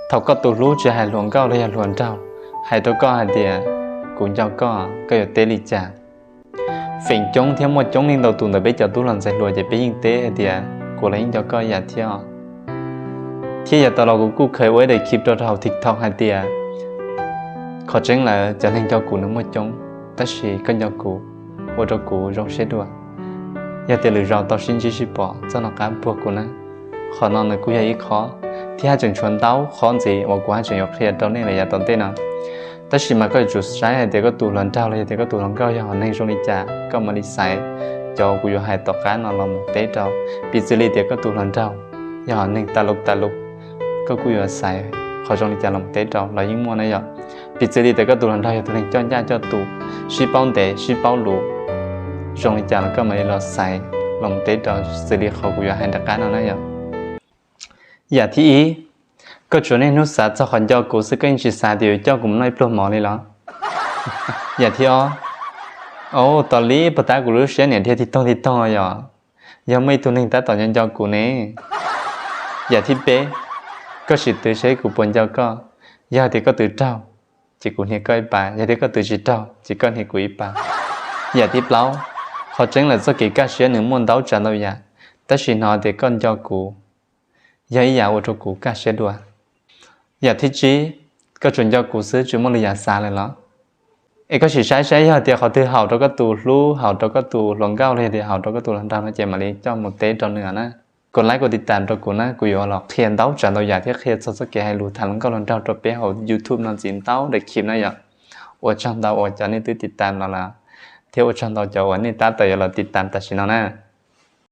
Thaum koj tus hlub tsis hais hluas nkauj los yog hluas nraug hais rau koj hais tias, kuv nco koj, koj yuav teb li cas? Feem coob thiab muaj coob leej ntau tus ntawm peb cov tub hluas ntxhais hluas ces peb yeej teb hais tias, kuv los yeej nco koj ib yam thiab. Thiab yav tas los kuv kuj kheev ua ib daim clip rau hauv TikTok hais tias, qhov tseeb lawm cov neeg nco kuv nws muaj coob, tab sis koj nco kuv, ua rau kuv zoo siab dua. Yog tias lwm zaus tau sib ntsib sib pom txoj no qab puag kuv na. Qhov no nws kuj yog ib qho, thiab haj tseem tshuav ntau qhov ntxiv uas kuv haj tseem yuav qhia rau nej lawm yav tom ntej no. Tab sis mas koj yuav tsum saib hais tias koj tus hluas nraug los yog tias koj tus hluas nkauj yog hom neeg zoo li cas, koj mam li xaiv cov kuv yuav hais tom qab no los mus teb rau. Piv txwv li tias koj tus hluas nraug yog hom neeg tas lus tas lus, koj kuj yuav xaiv qhov zoo li cas los mus teb rau los yeej muaj na yom. Piv txwv li tias koj tus hluas nraug yog tus neeg coj ncaj coj tus, sib paub ntev sib paub lus zoo li cas los koj mam li los xaiv los mus teb rau xws li qhov kuv yuav hais nram qab no na yom. Yam thib ib, koj tsuas niaj hnub xav txog qhov nco kuv xwb, koj yeej tsis xav tias yuav coj kuv mus noj ib pluag mov li los? Yam thib ob, o, tos li puag ta kuv lub siab niam dhia tig toog tig toog yom, yog muaj ib tug neeg tab tom nco nco kuv ne. Yam thib peb, koj sim twv seb kuv puas nco koj. Yog tias koj twv raug, ces kuv hnia koj ib pas, yog tias koj twv tsis raug ces koj hnia kuv ib pas. Yam thib plaub, qhov tseeb lawm txoj kev kaj siab nws muaj ntau tsav ntau yam, tab sis hnov tias koj nco kuv yog ib yam ua rau kuv kaj siab dua. Yam thib tsib, koj tsuas nco kuv xwb tsis muaj lwm yam xav lawm los? Es koj sim saib saib yog tias qhov twg haum rau koj tus hlub, haum rau koj tus hluas nkauj los yog tias haum rau koj tus hluas nraug no ces mam li coj mus teb rau nws na. Kos like kos tiv tam rau kuv na, kuv yuav los qhia ntau tsav ntau yam thiab qhia txog txoj kev hais lus tham hluas nkauj hluas nraug rau peb hauv YouTube no ntxiv ntau daim clip na yom. Ua tsaug ntau uas cov nej twb tiv tam los lawm, thiab ua tsaug ntau cov uas nej tab tom yuav los tiv tam tam sim no na.